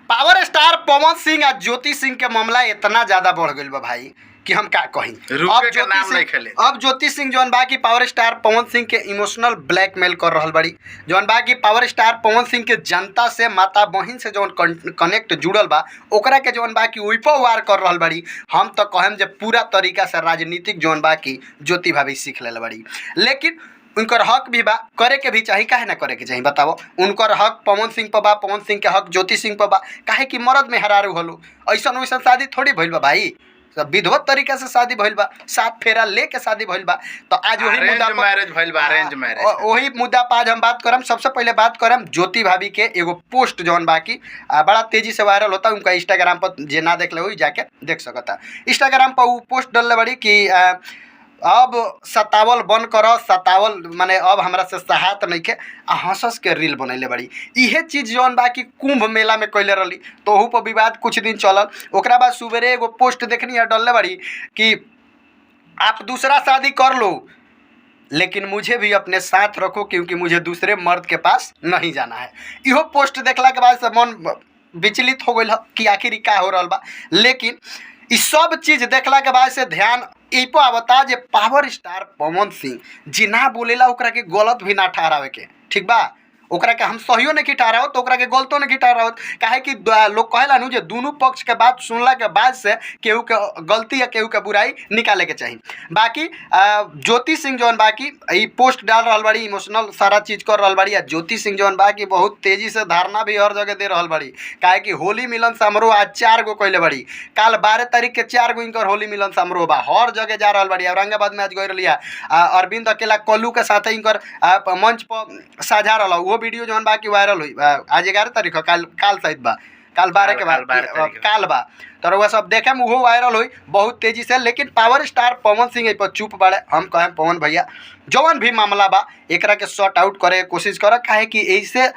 Power star Pawan Singh आ ज्योति सिंह के मामला इतना ज्यादा बढ़ गइल बा भाई कि हम का कही। रुके के नाम नहीं खेले। अब ज्योति सिंह जौन बा कि पावर स्टार पवन सिंह के इमोशनल ब्लैकमेल कर रहल बड़ी, जौन बा कि पावर स्टार पवन सिंह के जनता से, माता बहिन से जौन कनेक्ट जुड़ल बा ओकरा के जौन बा कि ओइ पर वार कर रहल बड़ी। हम तो कहम जे पूरा तरीका से राजनीतिक जौन बा कि ज्योति भाभी सीख लेल बड़ी, लेकिन उनकर हक भी बा, करे के भी चाही, काहे ना करे के चाही बताओ। उनकर हक पवन सिंह पर बा, पवन सिंह के हक ज्योति सिंह पर बा, काहे कि मर्द में हरारू हलो, ऐसन वैसन शादी थोड़ी भइल बा भाई, सब विधिवत तरीका से शादी भइल बा, 7 फेरा लेके शादी भइल बा। तो आज वही अरेंज मुद्दा पर मैरिज भइल बा, अरेंज मैरिज। वही मुद्दा पर आज हम बात करम। सबसे पहले बात करम ज्योति भाभी के एगो पोस्ट जौन बाकी बड़ा तेजी से वायरल होता, उनका इंस्टाग्राम पर जे ना देख ले वही जाके देख सकता। इंस्टाग्राम पर वो पोस्ट डलले बड़ी कि अब सतावल बंद कर, सतावल माने अब हमरा से सहात नइखे, आ हंसस के रील बनैले बड़ी। इहे चीज़ जौन बा कि कुंभ मेला में कैले रहली तो ओहू पर विवाद कुछ दिन चलल। ओकरा बाद सुबेरे एगो पोस्ट देखनी है डलले बड़ी कि आप दूसरा शादी कर लो लेकिन मुझे भी अपने साथ रखो क्योंकि मुझे दूसरे मर्द के पास नहीं जाना है। इहो पोस्ट देखला के बाद से मन विचलित हो गइल कि आखिर ई का हो रहल बा। लेकिन ई सब चीज़ देखला के बाद से ध्यान ई पर आवता जे पावर स्टार पवन सिंह जी ना बोलेला ओकरा के गलत भी ना ठहरावे के, ठीक बा, ओकरा के हम सहियो नहीं ठहरावत तो ओकरा के गलतो नहीं ठहरावत, काहे कि लोग कहेला नु जे दोनों पक्ष के बात सुनला के बाद से केहू के गलती या केहू के बुराई निकाले के चाही। बाकी ज्योति सिंह जौन बाकी ई पोस्ट डाल रहल बाड़ी, इमोशनल सारा चीज़ कर रहल बाड़ी, आ ज्योति सिंह जौन बाकी बहुत तेजी से धारणा भी हर जगह दे रहल बाड़ी, काहे कि होली मिलन समारोह आज 4 गो कैले बाड़ी, काल 12 तारीख के 4 गो इनकर होली मिलन समारोह बा, हर जगह जा रहल बाड़ी। औरंगाबाद में आज गई रही है, अरविंद अकेला कल्लू के साथ इनकर मंच पर साझा रहा, वो वीडियो जौन बाकी वायरल हुई। आज 11 तारीख, काल काल शायद बा, काल 12 के बाद काल बा, तो रउआ सब देखे में वो वायरल हुई बहुत तेजी से। लेकिन पावर स्टार पवन सिंह पर चुप बाड़े। हम कहें पवन भैया जौन भी मामला बा एकरा के सॉर्ट आउट करे के कोशिश कर, काहे कि ऐसे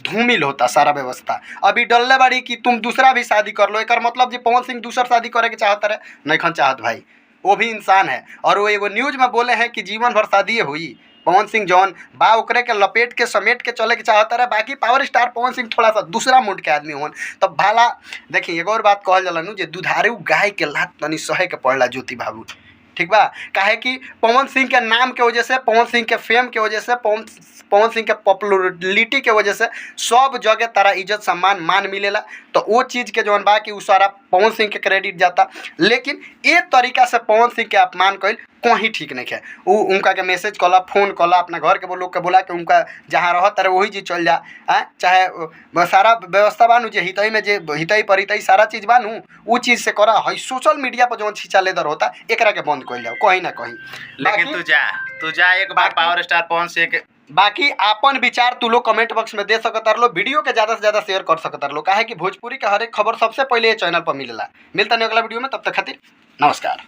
धूमिल होता सारा व्यवस्था। अभी डलले बाड़ी कि तुम दूसरा भी शादी कर लो, एकर मतलब जे पवन सिंह दूसर शादी करे के चाहत रहे, नइखन चाहत भाई, वो भी इंसान है। और वो एगो न्यूज में बोले हैं कि जीवन भर शादी हुई, पवन सिंह जौन बा ओकरे के लपेट के समेट के चले के चाहता रहे। बाकी पावर स्टार पवन सिंह थोड़ा सा दूसरा मूड के आदमी होन। तो भाला देखी एगो और बात कहल जाला नु जे दुधारू गाय के लात तनी सहे के पड़ला ज्योति बाबू, ठीक बा, काहे कि पवन सिंह के नाम के वजह से, पवन सिंह के फेम के वजह से, पवन सिंह के पॉपुलरिटी के वजह से सब जगह तारा इज्जत सम्मान मान मिलेला, तो वो चीज़ के जौन बा कि उ सारा पवन सिंह के क्रेडिट जाता। लेकिन एक तरीका से पवन सिंह के अपमान कइल कहीं ठीक नहीं है। उ उनका के मैसेज कला, फोन कला, अपना घर के लोग के बोला के उनका जहाँ रहत रहे वही चीज चल जा, चाहे सारा व्यवस्था बानू जे हितई में जे हितई परितई सारा चीज़ बानू उ चीज़ से करा है। सोशल मीडिया पर जौन छींचा लेदर होता एकरा के बंद कइल जाओ कहीं ना कहीं। लेकिन तू जा एक बार पावर स्टार पवन सिंह के बाकी आपन विचार तू लोग कमेंट बॉक्स में दे सकत लो, वीडियो के ज़्यादा से ज़्यादा शेयर कर सकत लो, काहे कि भोजपुरी के हर एक खबर सबसे पहले ये चैनल पर मिलेला। मिलता नहीं अगला वीडियो में, तब तक खातिर नमस्कार।